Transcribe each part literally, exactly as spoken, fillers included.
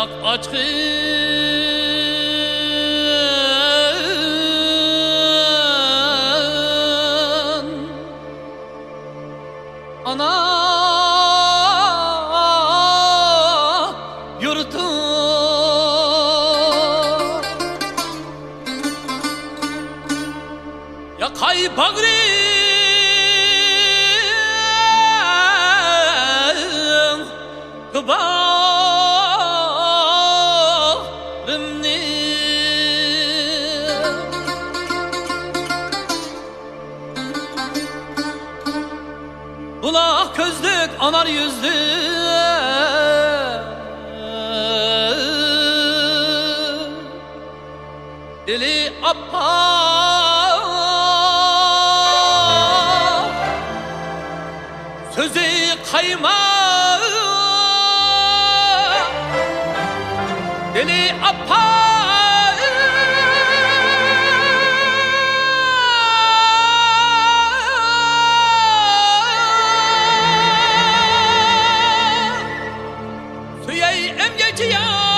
ئاچقىن ئانا يۇرتۇم. ياقاي باغرىڭ باغرىمنى. بۇلاق كۆزلۈك ئانار يۈزلۈك دىلى ئاپئاق، سۆزى قايماق، دىلى ئاپئاق. سۆيەي ئەمگەكچى يارىمنى.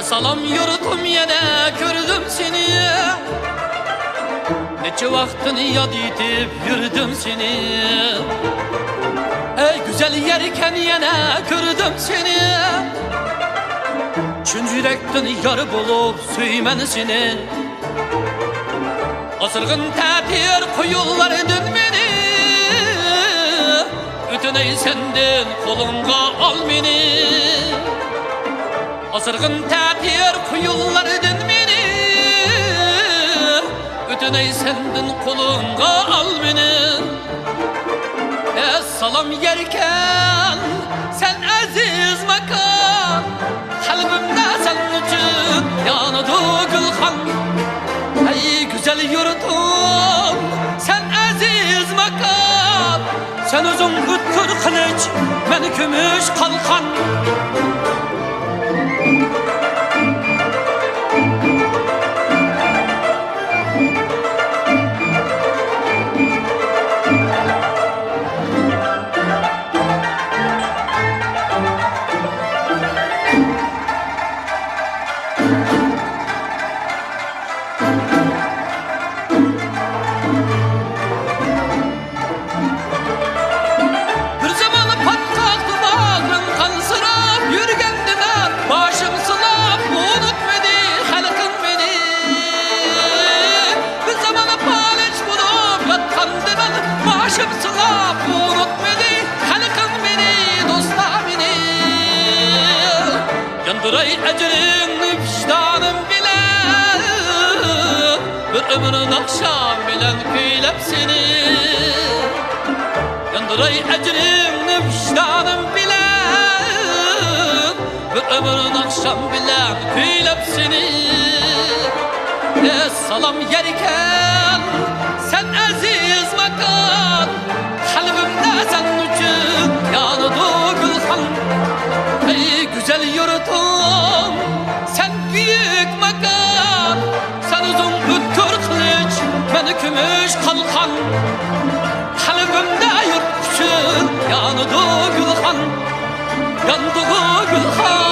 سالام يۇرتۇم، يەنە كۆردۈم سېنى. نەچچە ۋاقىتتىن ياد ئېتىپ يۈردۈم سېنى. ئەي گۈزەل يەركەن، يەنە كۆردۈم سېنى. چىن يۈرەكتىن يار بولۇپ سۆيىمەن سېنى. ئاسرىغىن تەتۈر قۇيۇنلاردىن مېنى، ئۆتۈنەي سەندىن قولۇڭغا ئال مېنى. ئاسرىغىن تەتۈر قۇيۇنلاردىن مېنى، ئۆتۈنەي سەندىن قولۇڭغا ئال مېنى. ئەسسالام يەركەن، سەن ئەزىز ماكان، قەلبىمدە سەن ئۈچۈن يانىدۇ گۈلخان. ئەي گۈزەل يۇرتۇم، سەن ئەزىز ماكان، سەن ئۆزۈڭ ئۆتكۈر قىلىچ، مەن كۈمۈش قالقان. بىر زامان پاتقاق تۇماقنىڭ قانسىراپ يۈرگەندىمەن، باشىم سىلاپ ئۇنۇتمىدى خەلقىڭ مېنى. بىر زامان پالەچ بولۇپ ياتقاندىمەن، باشىم سىلاپ ئۇنۇتمىدى خەلقىڭ مېنى، دوستلار مېنى. ياندۇراي ئەجرىڭنى ۋىجدانىم بىلەن، بىر ئۆمۈر ناخشام بىلەن كۈيلەپ سېنى. ياندۇراي ئەجرىڭنى ۋىجدانىم بىلەن، بىر ئۆمۈر ناخشام بىلەن كۈيلەپ سېنى. ئەسسالام يەركەن، سەن ئەزىز ماكان، قەلبىمدە سەن ئۈچۈن يانىدۇ گۈلخان. ئەي گۈزەل يۇرتۇم، سەن بۈيۈك ماكان، سەن ئۆزۈڭ ئۆتكۈر قىلىچ، مەن كۈمۈش قالقان. قەلبىمدە يۇرت ئۈچۈن يانىدۇ گۈلخان، ياندىغۇ گۈلخان.